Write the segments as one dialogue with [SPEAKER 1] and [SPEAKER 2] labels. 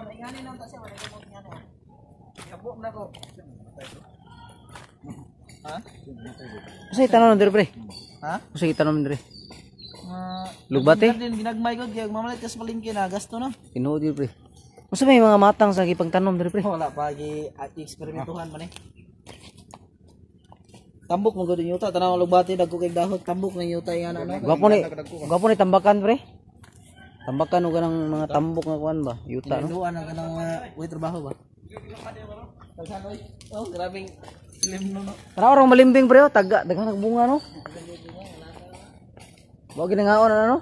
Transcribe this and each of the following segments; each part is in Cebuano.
[SPEAKER 1] Oh, ingani lang ta siya, wala gamot nga no. Kabo na ko. Ha?
[SPEAKER 2] Usa itanom dire, pre?
[SPEAKER 1] Ha?
[SPEAKER 2] Usa itanom dire?
[SPEAKER 1] Uh,
[SPEAKER 2] Lugbate?
[SPEAKER 1] Din ginagmay ko kay mamalit kas palengke na gasto no.
[SPEAKER 2] Tinuod yun, pre. Unsa may mga matang sa gipangtanom dire, pre?
[SPEAKER 1] Wala pa gi eksperimentuhan man eh. Tambok mo gud yuta, tanaw lugbate, dagko kay dahot, tambok ng yuta nga ano.
[SPEAKER 2] Gwapo ni tambakan, pre. Tambakan og kanang mga tambok nga kuan ba? Yuta no.
[SPEAKER 1] Tinuan ang kanang mga uy trabaho ba. Daghan oy. Oh, grabing slim no no.
[SPEAKER 2] Tara orang malimbing, pre, oh, taga daghan og bunga no. Wa ginangaon ano no?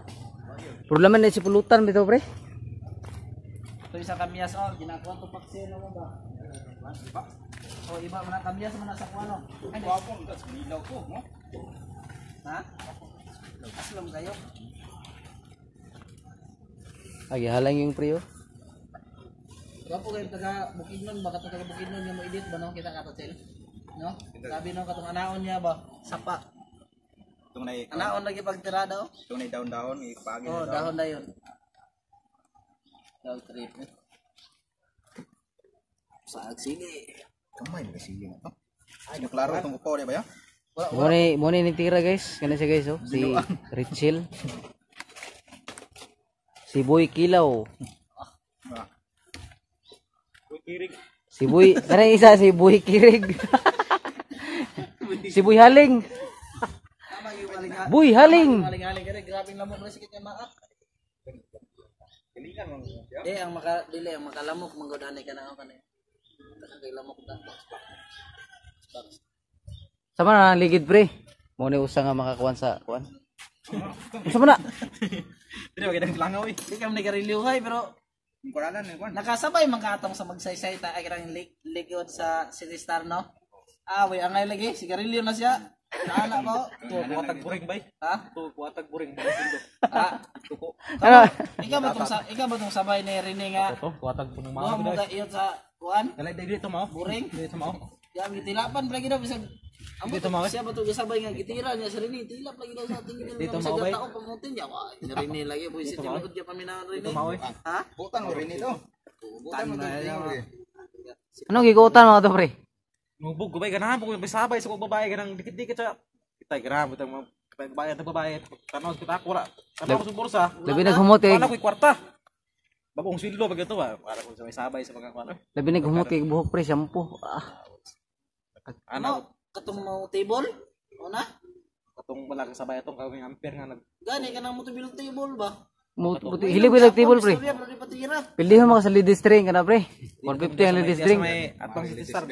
[SPEAKER 2] Problema na si pulutan bitaw, pre.
[SPEAKER 1] Ito isa kamyas oh, ginakuha to paksin mo ba? Oh, iba man ang kamyas man na sa kuha no. Ay,
[SPEAKER 3] Gwapo, tas bilaw ko, no?
[SPEAKER 1] Ha? Aslom kayo.
[SPEAKER 2] Ay halang yung pre oh.
[SPEAKER 1] Gwapo kayo taga Bukidnon ba, katong taga Bukidnon nga mo edit ba no, kita ka to Chel? No? Sabi no katong anaon niya ba, sapa.
[SPEAKER 3] Itong na
[SPEAKER 1] Anaon lagi pagtirada oh.
[SPEAKER 3] itong na down-down, ipagi
[SPEAKER 1] Oh,
[SPEAKER 3] na
[SPEAKER 1] dahon na yun. Dahon trip. Eh. Saag sige.
[SPEAKER 3] Kamay ba sige na to? Ay, klaro itong upo, di ba ya?
[SPEAKER 2] Mo ni nitira, guys. Kana siya, guys, oh. Si Richel. Si Boy Kilaw.
[SPEAKER 3] Ah.
[SPEAKER 2] Si Boy, kana yung isa si Boy Kirig. Si Boy Haling.
[SPEAKER 1] Tama yung aling
[SPEAKER 2] Boy Haling.
[SPEAKER 1] aling-aling kare, grabing lamok na sikit nga maak. Di ang maka dili ang makalamok manggod ani ka na kani. Taka kay lamok ta.
[SPEAKER 2] Sama na ang ligid, pre. Mo ni usa nga makakuan sa kuan. Usa man na.
[SPEAKER 3] Di ba kitang langaw eh.
[SPEAKER 1] Di ka man nagarilyo pero
[SPEAKER 3] Yung kuralan eh, kuan.
[SPEAKER 1] nakasabay man katong sa magsaysay ta ay kanang likod sa City Star no. Ah, way angay lagi sigarilyo na siya. Naana ko.
[SPEAKER 3] Kuwatag buring bay.
[SPEAKER 1] Ha?
[SPEAKER 3] Kuwatag buring.
[SPEAKER 1] Ah,
[SPEAKER 3] Tuko.
[SPEAKER 2] Ano?
[SPEAKER 1] Ikaw ba tong sabay ni Rene nga?
[SPEAKER 3] To, kuwatag po ng
[SPEAKER 1] Buha mo ka iyo sa kuan?
[SPEAKER 3] Dali dito mo.
[SPEAKER 1] Buring?
[SPEAKER 3] Dito mo.
[SPEAKER 1] Gabi gitilapan lagi daw bisag Amo
[SPEAKER 3] Dito, Mao, eh?
[SPEAKER 1] siya ba to gisabay nga gitira niya sa Rene, tilap lagi daw sa tingin
[SPEAKER 3] Dito,
[SPEAKER 1] bisag
[SPEAKER 3] Mao, eh?
[SPEAKER 1] tao pamutin niya. Wa, ni Rene lagi buisit tinuod gyud paminawon Rene.
[SPEAKER 3] Dito, Mao, eh?
[SPEAKER 1] Ha?
[SPEAKER 3] Butan mo rin ito. Butan mo ito.
[SPEAKER 2] Anong gigutan mga to, pre?
[SPEAKER 4] Mubog ko ba ganahan po ko sabay sa kong babae ganang dikit-dikit sa kitay ganahan po mga babae at babae tanaw kita ako wala tanaw ko sa bursa.
[SPEAKER 2] Labi naghumot kay
[SPEAKER 4] Wala ko'y kwarta. Bagong sweldo pag ito ba para kung sa sabay sa mga kwan.
[SPEAKER 2] Labi naghumot kay buhok, pre, shampoo. Ah.
[SPEAKER 4] Ana
[SPEAKER 1] Ano katong mo table? Una?
[SPEAKER 4] katong wala kang sabay atong kawing ampere nga nag
[SPEAKER 1] Gani ka nang mo table ba?
[SPEAKER 2] Mo puti hili ko table, pre.
[SPEAKER 1] Istorya pero di patira.
[SPEAKER 2] Pilihan mo ka sa ladies drink kana, pre. 150 ang ladies drink.
[SPEAKER 4] May atong City Star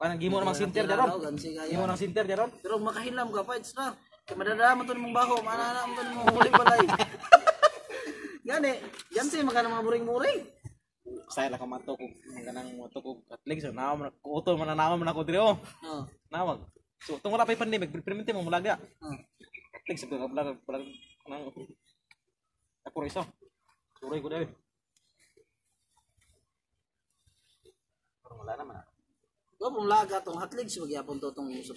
[SPEAKER 4] kanang gimo namang sinter
[SPEAKER 1] Daw
[SPEAKER 4] daron.
[SPEAKER 1] gansi kayo.
[SPEAKER 4] Gimo nang sinter daron.
[SPEAKER 1] Pero makahilam ka pa, it's na. Kay madadama to nimong baho, manana mo to nimong huli balay. Gani, gansi maka mga buring-buring.
[SPEAKER 4] Say la ka mato ko ganang moto ko katlig so nawa man kuto man nawa man ako dire oh.
[SPEAKER 1] Oh.
[SPEAKER 4] Nawag. So tungod wala pa'y pandemic, permanente mo mulaga.
[SPEAKER 1] Oh.
[SPEAKER 4] Katlig sa blag blag blag kanang ako ra isa. Suray ko dahil. Parang wala naman ah.
[SPEAKER 1] Wa pong laga tong hotleg siya magyapon to tong sa